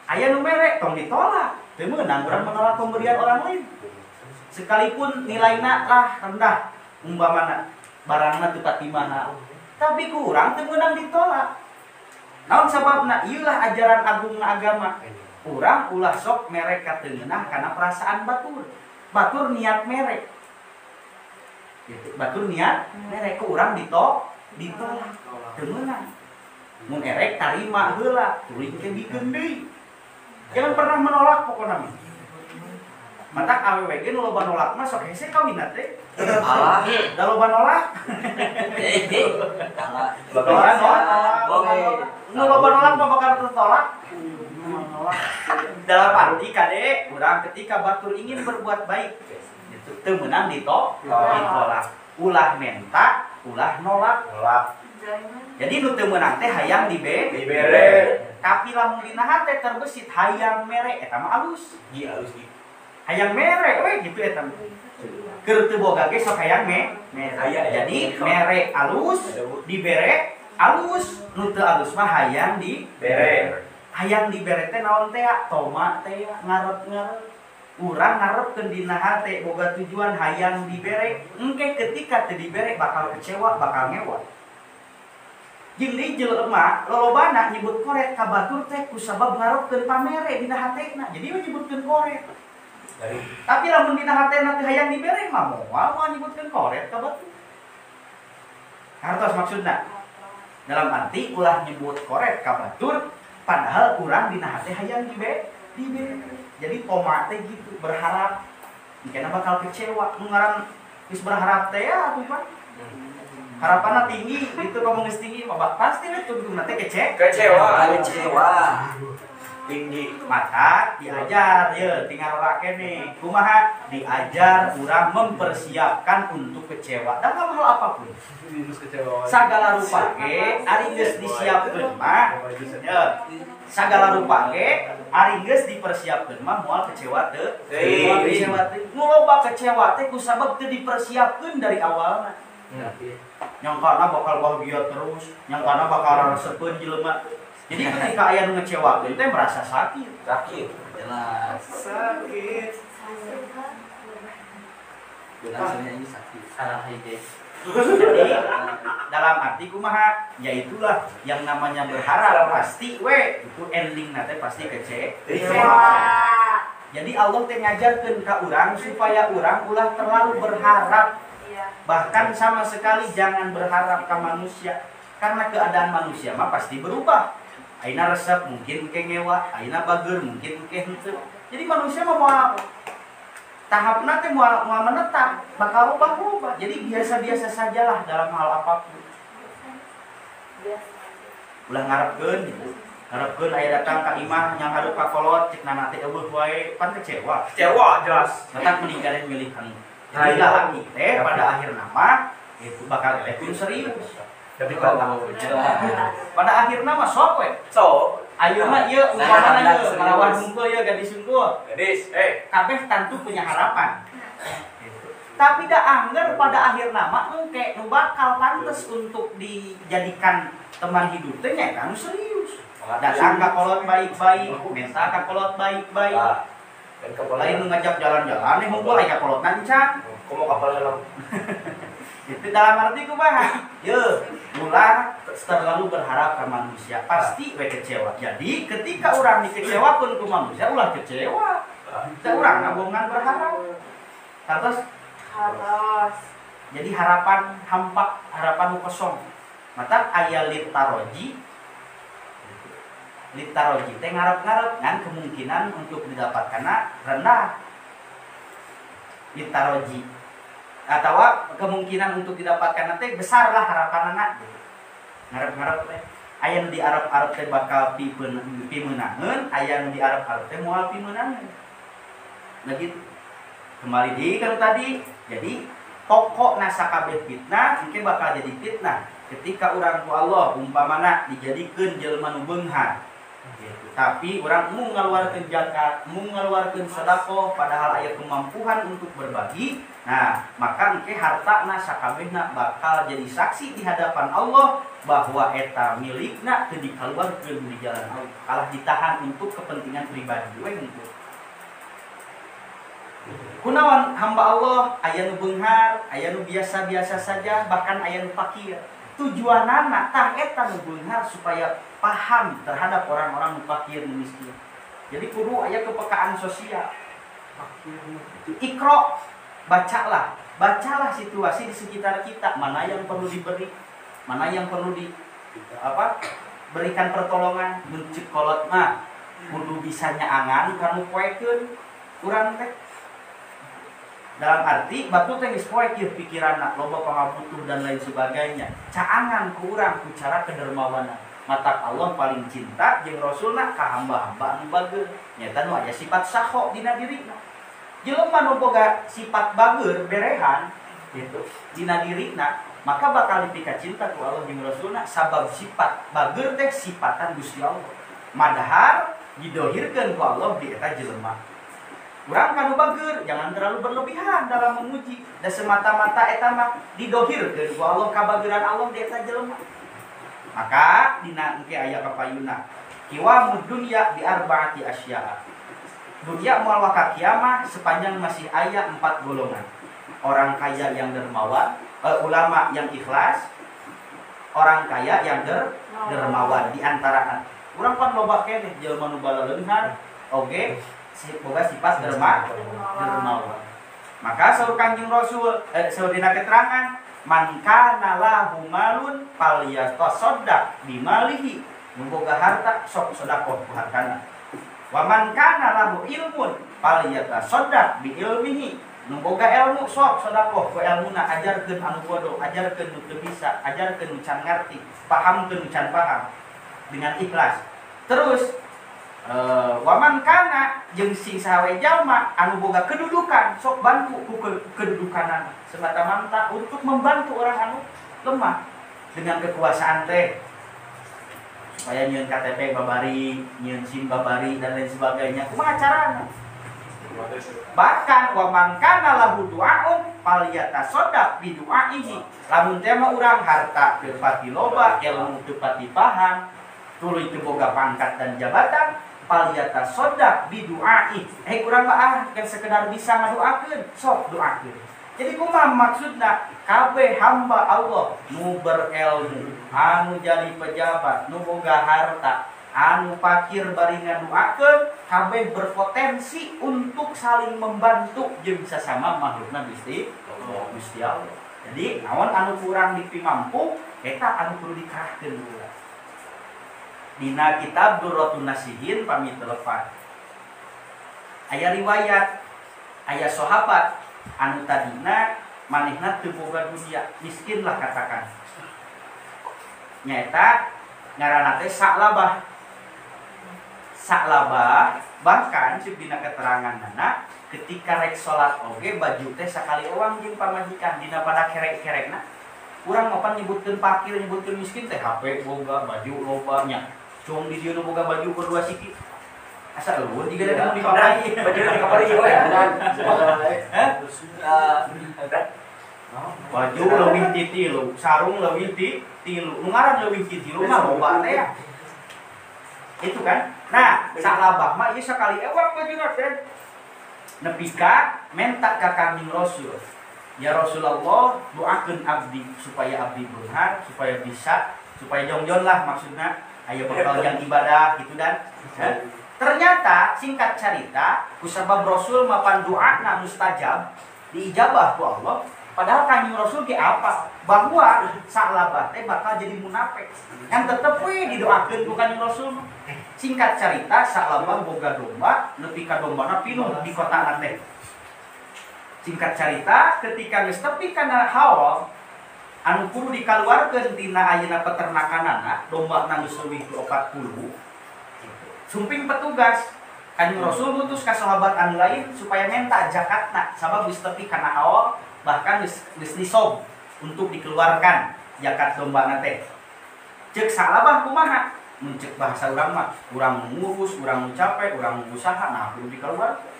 Aya nu mere tong ditolak, teu meunang urang menolak pemberian orang lain. Sekalipun nilainya lah rendah, umpamana barangna teu pati mahal, tapi ku urang teu meunang ditolak. Naon sababna? Ieu lah ajaran agungna agama. Urang ulah sok mere ka teu ngeunah kana perasaan batur. Batur niat mere. Gitu. Batur niat mere ku urang ditolak. Teu meunang. Mun erek tarima heula, tuluy engke bikeun deui. Jangan pernah menolak pokona mah. Matak awewe ge nu loba nolak mah sok hese kawinna teh. Alah, da loba nolak. Alah. Loba nolak. Nu loba nolak mah bakal tertolak. Dalam arti kade, urang ketika batur ingin berbuat baik, itu teu meunang ditolak. Ulah menta, ulah nolak. Jadi nu teu meunang teh hayang dibere. Tapi lamun dina hate terbesit hayang mere eta mah alus. Gi alus gi. Hayang mere we gitu eta. Keur teu boga ge sok hayang mere. Jadi mere alus, dibere alus, nu teu alus mah hayang dibere. Hayang dibere teh naon teh? Toma teh ngarep-ngarep. Urang ngarepkeun dina hate boga tujuan hayang dibere, engke ketika teu dibere bakal kecewa, bakal ngewa. Jeung deui jelema lolobana nyebut koret ka batur teh kusabab ngarepkeun pamere dina hatena. Jadi we nyebutkeun koret. Tapi lamun dina hatena teh hayang dibere mah moal moal nyebutkeun koret ka batur. Hartos maksudna. Dalam arti ulah nyebut koret ka batur padahal urang dina hate hayang dibere. Jadi toma teh gitu berharap engkena bakal kecewa. Nu ngaran geus berharap teh ya atuh Pak. Harapanna tinggi gitu ngomong geus tinggi mah pasti we tungtungna teh kecewa. Kecewa. Tinggi. Maka diajar ya tinggal ora kene. Kumaha? Diajar urang mempersiapkan untuk kecewa dalam hal apapun. Sagala rupa ge ari geus disiapkeun mah ya. Sagala rupa ge ari geus dipersiapkeun mah moal kecewa teu. Moal kecewa teu. Nu loba kecewa teh kusabab teu dipersiapkeun dari awalna. Nyangkana bakal bahagia terus, nyangkana bakal resepeun jelema. Jadi ketika aya nu ngecewakeun teh merasa sakit. Sakit. Jelas. Sakit. Jelas ini sakit. Salah hiji. Jadi dalam arti kumaha, yaitulah yang namanya berharap pasti we itu ending nate pasti kecewa. Jadi Allah teh ngajarkeun ka urang supaya urang ulah terlalu berharap. Bahkan sama sekali jangan berharap ke manusia karena keadaan manusia mah pasti berubah. Aina resep mungkin engke ngewa, aina bager mungkin engke henteu. Jadi manusia mah moal tahapna teh moal menetap, bakal rubah-rubah. Jadi biasa-biasa sajalah dalam hal apapun. Ulah ngarepkeun gitu. Ngarepkeun aya datang ka imah nyang hareup ka kolot cek nana teh eueuh wae, pan kecewa. Kecewa jelas. Matak meninggalin milih kanu. Jadi lalaki teh pada akhir nama itu bakal eleh pun serius. Tapi pada akhirna mah sok we. Sok. Ayeuna ieu umpamana ieu marawan hungkul ieu gadis hungkul. Gadis, kabeh tentu punya harapan. Gitu. Tapi da angger pada akhirna mah engke nu bakal pantes untuk dijadikan teman hidup teh nya eta nu serius. Datang ka kolot baik-baik, menta ka kolot baik-baik. Lain nu ngajak jalan-jalan nih hungkul aya ka kolot encan. Komo kapal dalam. Itu dalam arti kumaha? Ye, ulah terlalu berharap ke manusia, pasti we kecewa. Jadi ketika orang dikecewakeun ku manusia, ulah kecewa. Teu urang ngabongan berharap. Hartos? Hartos. Jadi harapan hampa, harapan nu kosong. Mata aya litaroji. Litaroji teh ngarep-ngarep ngan kemungkinan untuk didapatkanna rendah. Litaroji atau kemungkinan untuk didapatkan nanti besarlah harapan anak gitu. Ngarep-ngarep teh aya nu diarep-arep teh bakal pimeunangeun, aya nu diarep-arep teh moal pimeunangeun. Nah gitu. Kembali di kan tadi, jadi pokok nasakabeh fitnah mungkin bakal jadi fitnah ketika urang ku Allah umpamana dijadikeun jelema nu beunghar. Gitu. Tapi orang mau ngaluarkeun zakat, mau ngaluarkeun sedekah padahal aya kemampuan untuk berbagi. Nah, maka engke hartana sakabehna bakal jadi saksi di hadapan Allah bahwa eta milikna teu dikaluarkeun di jalan Allah. Kalah ditahan untuk kepentingan pribadi we henteu. Kunaon hamba Allah aya nu beunghar, aya nu biasa-biasa saja, bahkan aya nu fakir. Tujuanana tah eta nu beunghar supaya paham terhadap orang-orang fakir nu miskin. Jadi kudu aya kepekaan sosial. Ikro, bacalah, bacalah situasi di sekitar kita, mana yang perlu diberi, mana yang perlu di apa? Berikan pertolongan. Mun ceuk kolot mah kudu bisa nyaangan kanu poekeun urang teh. Dalam arti batu teh geus poek ieu pikiranna, loba pangabutuh dan lain sebagainya. Caangan ku urang ku cara kedermawanan. Matak Allah paling cinta jeung Rasulna ka hamba-hamba anu bageur. Nyata nu aya sifat saho dina dirina. Jelema nu boga sifat bageur berehan gitu dina dirina, maka bakal dipika cinta ku Allah jeung Rasulna sabab sifat bageur teh sifatan Gusti Allah. Madahar didohirkeun ku Allah di eta jelema. Urang kanu bageur jangan terlalu berlebihan dalam memuji. Da semata-mata eta mah didohirkeun ku Allah kabageuran Allah di eta jelema. Maka dina engke aya kapayuna kiwamud dunya bi arbaati asya'a. Dunia moal waka kiamah sepanjang masih aya 4 golongan. Orang kaya yang dermawan, ulama yang ikhlas, orang kaya yang dermawan di antara. Urang pan loba keneh jelema nu balaleunghar oge boga sifat dermawan. Maka saur Kanjeng Rasul saur dina keterangan man kana lahu malun falyatasaddaq bimalihi, nu boga harta sok sedekah ku hartana. Wa man kana lahu ilmun falyatasaddaq bi ilmihi, nu boga ilmu sok sedekah ku ilmuna, ajarkeun anu bodoh, ajarkeun nu teu bisa, ajarkeun nu can ngarti, pahamkeun nu can paham dengan ikhlas. Terus Waman kana jeung sing saha we jalma anu boga kedudukan sok bantu ku kedudukanana semata-mata untuk membantu orang anu lemah dengan kekuasaan teh supaya nyieun KTP babari, nyieun SIM babari dan lain sebagainya. Kumaha carana? Bahkan waman kana lahu du'aun falyatasaddaq bi du'aihi. Lamun teh mah urang harta teu pati loba, ilmu teu pati paham, tuluy teu boga pangkat dan jabatan, falyatasaddaq bi du'aihi. Kurang mah ah kan sekedar bisa ngadoakeun, sok doakeun. Jadi kumaha maksudna? Kabeh hamba Allah nu berilmu, anu jadi pejabat, nu boga harta, anu fakir bari ngadoakeun, kabeh berpotensi untuk saling membantu jeung sesama makhlukna Gusti Gusti Allah. Jadi naon anu kurang dipimampu eta anu kudu dikerahkeun urang. Dina kitab Durratun Nasihin pami telepat. Aya riwayat, aya sahabat anu tadina manehna teu boga dunia, miskin lah katakan. Nyaeta ngaranna teh Sa'labah. Sa'labah bahkan cek dina keteranganna ketika rek salat oge baju teh sakali owang jeung pamajikan dina pada kerek-kerekna. Urang mah pan nyebutkeun fakir, nyebutkeun miskin teh HP boga, baju loba nya. Cung di dieu nu boga baju berdua siki. Asa eueuh jiga da di kamari. Baju di kamari we. Baju leuwih ti tilu, sarung leuwih ti tilu. Nu ngaran leuwih ti tilu mah loba teh. Itu kan. Nah, Sa'labah mah ieu sakali ewang bajuna teh. Nepi ka menta ka Kangjeng Rasul. Ya Rasulullah, doakeun abdi supaya abdi beunghar, supaya bisa, supaya jongjon lah maksudna, aya bekal yang ibadah gitu dan. Ternyata singkat cerita, kusabab Rasul mapan doana mustajab, diijabah ku Allah. Padahal Kanjeng Rasul ge apa? Bahwa Sa'labah teh bakal jadi munafik. Yang tetep we didoakeun ku Kanjeng Rasul. Singkat cerita, Sa'labah boga domba, nepi ka dombana pinuh di kotana teh. Singkat cerita, ketika geus tepi kana haul anu kudu dikaluarkeun tina ayeuna peternakanana, dombana geus leuwih ti 40. Sumping petugas Kanjeng Rasul mutus ka sahabat anu lain supaya menta zakatna sabab geus tepi kana haul, bahkan geus nisob untuk dikeluarkan zakat dombana teh. Ceuk Sa'labah kumaha? Mun ceuk bahasa urang mah, urang ngurus, urang capek, urang usaha, nah kudu dikeluarkan.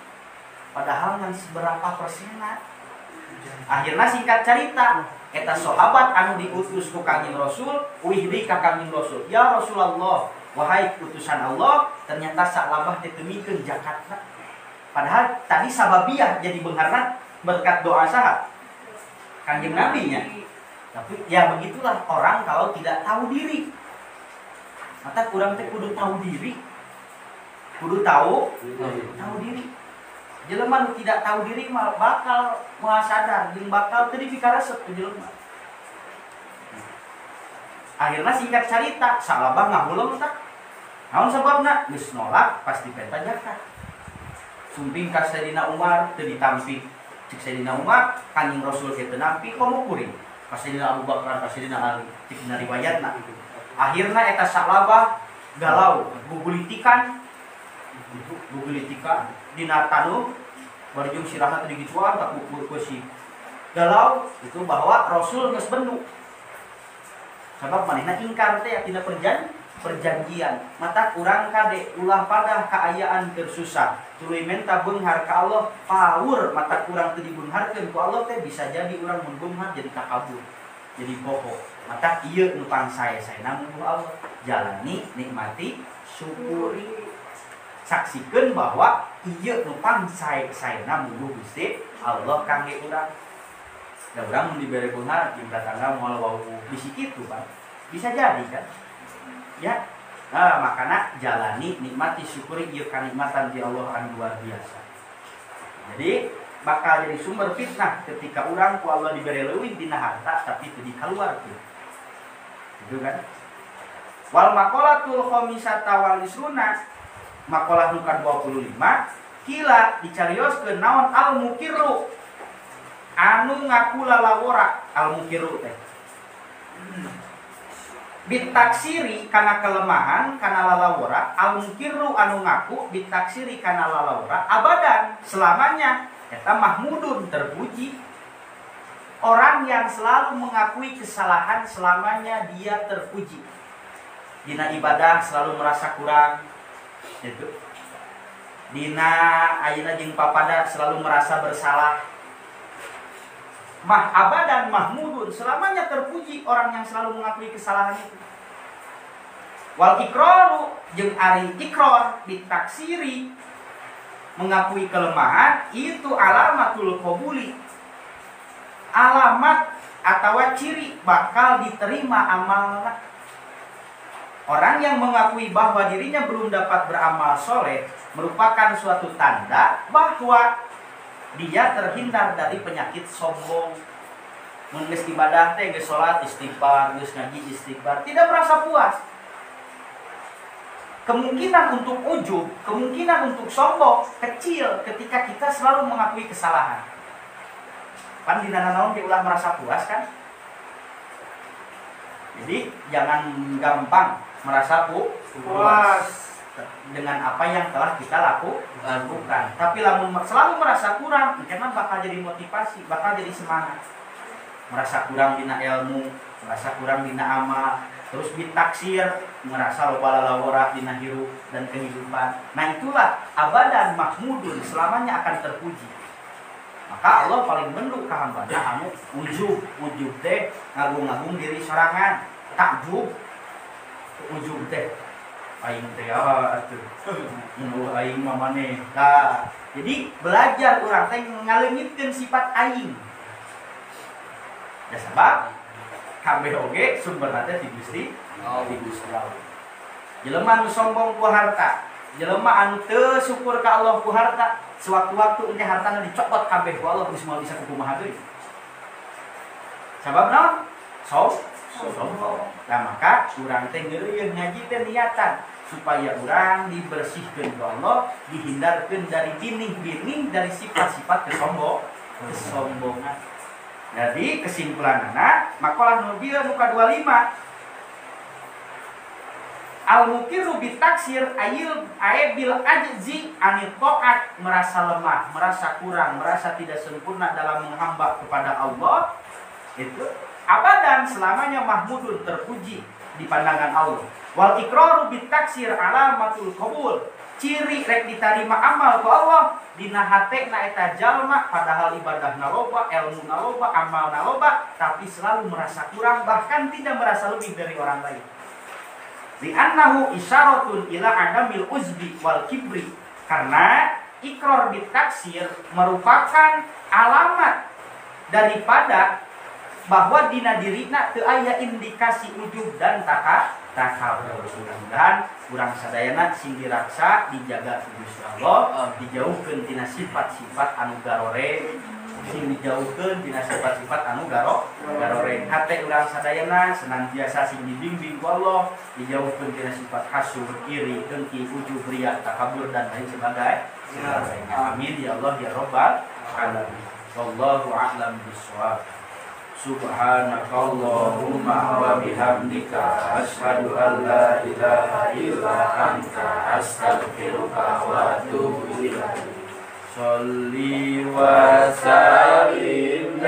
Padahal ngan seberapa persenna. Akhirna singkat cerita, eta sahabat anu diutus ku Kangjeng Rasul, uih deui ka Kangjeng Rasul. Ya Rasulullah, wahai utusan Allah, ternyata Sa'labah teh teu mikeun zakatna. Padahal tadi sababiah jadi beungharna berkat doa saha? Kangjeng Nabi nya. Tapi ya begitulah orang kalau tidak tahu diri. Mata kurang teh kudu tahu diri. Kudu tahu diri. Jelema nu tidak tahu diri mah bakal moal sadar jeung bakal teu dipikaresep ku jelema. Akhirna singkat cerita, Sa'labah ngahuleng tah. Naon sababna? Geus nolak pas dipenta zakat. Sumping ka Sayyidina Umar teu ditampi. Cek Sayyidina Umar, Kanjeng Rasul ge teu nampi komo kuring. Ka Sayyidina Abu Bakar, ka Sayyidina Ali, cek dina riwayatna. Akhirna eta Sa'labah galau, gugulitikan. Gugulitikan dina tanu bari jeung sirahna teh digituan ka kukur ku si. Galau itu bahwa Rasul geus bendu. Sabab manehna ingkar teh tina perjanjian. Mata kurang kade ulah padah kaayaan keur susah. Tuluy menta beunghar ka Allah, paur mata kurang teu dibeungharkeun ku Allah teh bisa jadi urang mun beunghar jadi takabur, jadi bohong. Mata ieu nu pangsae-saena mun Allah. Jalani, nikmati, syukuri. Saksikeun bahwa ieu nu pangsae-saena mun Gusti Allah kangge urang. Da urang mun dibere beunghar jeung tatangga moal wau bisi kitu, Pak. Bisa jadi kan? Ya, nah, makana jalani, nikmati, syukuri ieu kanikmatan di Allah anu luar biasa. Jadi bakal jadi sumber fitnah ketika urang ku Allah dibere leuwih dina harta tapi teu dikaluarkeun. Gitu kan? Wal maqalatul khamisata wal isruna, maqalah nu ka-25, kila dicarioskeun naon al mukirru anu ngaku lalawora al mukirru teh. Bitaksiri kana kelemahan kana lalawora al mukirru anu ngaku bitaksiri kana lalawora abadan selamanya eta mahmudun terpuji. Orang yang selalu mengakui kesalahan selamanya dia terpuji. Dina ibadah selalu merasa kurang gitu. Dina ayeuna jeung papada selalu merasa bersalah. Mah abadan mahmudun selamanya terpuji orang yang selalu mengakui kesalahan itu. Wal iqraru jeung ari iqrar bitaksiri mengakui kelemahan itu alamatul qabuli. Alamat atau ciri bakal diterima amalna. Orang yang mengakui bahwa dirinya belum dapat beramal soleh merupakan suatu tanda bahwa dia terhindar dari penyakit sombong. Mun geus ibadah teh geus salat istighfar, geus ngaji istighfar, tidak merasa puas. Kemungkinan untuk ujub, kemungkinan untuk sombong kecil ketika kita selalu mengakui kesalahan. Pan dina nanaon ge ulah merasa puas kan? Jadi jangan gampang merasa puas dengan apa yang telah kita lakukan. Tapi lamun selalu merasa kurang, karena bakal jadi motivasi, bakal jadi semangat. Merasa kurang dina ilmu, merasa kurang dina amal, terus ditaksir, merasa loba lalawora dina hirup dan kehidupan. Nah itulah abadan mahmudun, selamanya akan terpuji. Maka Allah paling bendu ka hambana anu ujub, ujub teh ngagung-ngagung diri sorangan, takjub, ujub teh. Aing teh atuh. Mun aing mah maneh. Nah, jadi belajar urang teh ngaleungitkeun sifat aing. Ya sabab kabeh oge sumberna teh ti Gusti, ti Gusti Allah. Jelema anu sombong ku harta, jelema anu teu syukur ka Allah ku harta, sewaktu-waktu engke hartana dicopot kabeh ku Allah geus moal bisa kumaha deui. Sabab naon? Sombong. Nah maka urang teh ngeureuyeuh ngaji teh niatan supaya urang dibersihkeun ku Allah, dihindarkeun dari binih-binih dari sifat-sifat kesombongan. Jadi kesimpulanana makalah nu bieu nu ka-25 al muqirru bitaksir ayil aibil ajzi anit taat, merasa lemah, merasa kurang, merasa tidak sempurna dalam menghamba kepada Allah itu abadan selamanya mahmudun terpuji di pandangan Allah. Wal iqraru bitaksir alamatul qabul, ciri rek ditarima amal ku Allah dina hatena eta jalma padahal ibadahna loba, elmuna loba, amalna loba, tapi selalu merasa kurang bahkan tidak merasa lebih dari orang lain. Li'annahu isyaratun ila adamil uzbi wal kibri, karena ikrar bitaksir merupakan alamat daripada bahwa dina dirina teu aya indikasi ujub dan takabur. Mudah-mudahan urang sadayana sing diraksa dijaga ku Gusti Allah, dijauhkeun tina sifat-sifat anu garore, sing dijauhkeun tina sifat-sifat anu garore. Hate urang sadayana senantiasa sing dibimbing ku Allah, dijauhkeun tina sifat hasud, iri, dengki, ujub, riya, takabur dan lain sebagainya. Amin ya Allah ya Rabbal alamin. Wallahu a'lam bissawab. Subhanakallahumma wa bihamdika asyhadu an la ilaha illa anta astaghfiruka wa atubu ilaik. Sholli wa sallim.